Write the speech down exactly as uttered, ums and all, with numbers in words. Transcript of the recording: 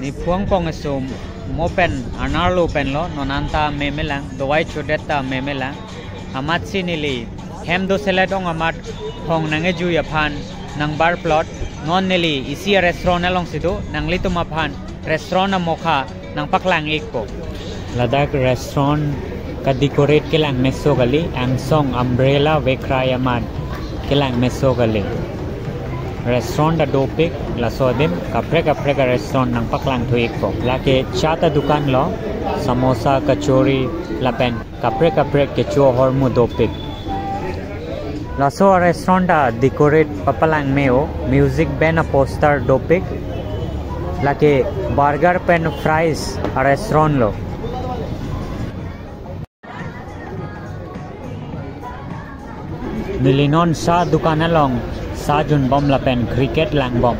Niphu angpong esu mo pen arnarlo penlo, non anta memelang, dovai chodet ta memelang. Amatsi neli hem do selet ong amat hong nangejui aphan nangbar plot. Non neli isi a restaurant alongsi do, nanglitum aphan restaurant amokha nangpaklang ikpo. Ladak restaurant ka decorate kelang meso kali, angsong umbrella vekrai amat kelang meso kali. Restaurant ta dopik, laso adim kaprek kaprek a restaurant nangpaklang thu ikpo. Lake chat adukan lo, samosa, kachori, lapen kaprek kaprek kecho ahormu dopik. Laso a restaurant ta decorate papalang me-o, music band a poster dopik. Lake burger pen fries a restaurant lo. Neli non sa dukan along sa junbom lapen cricket langbom.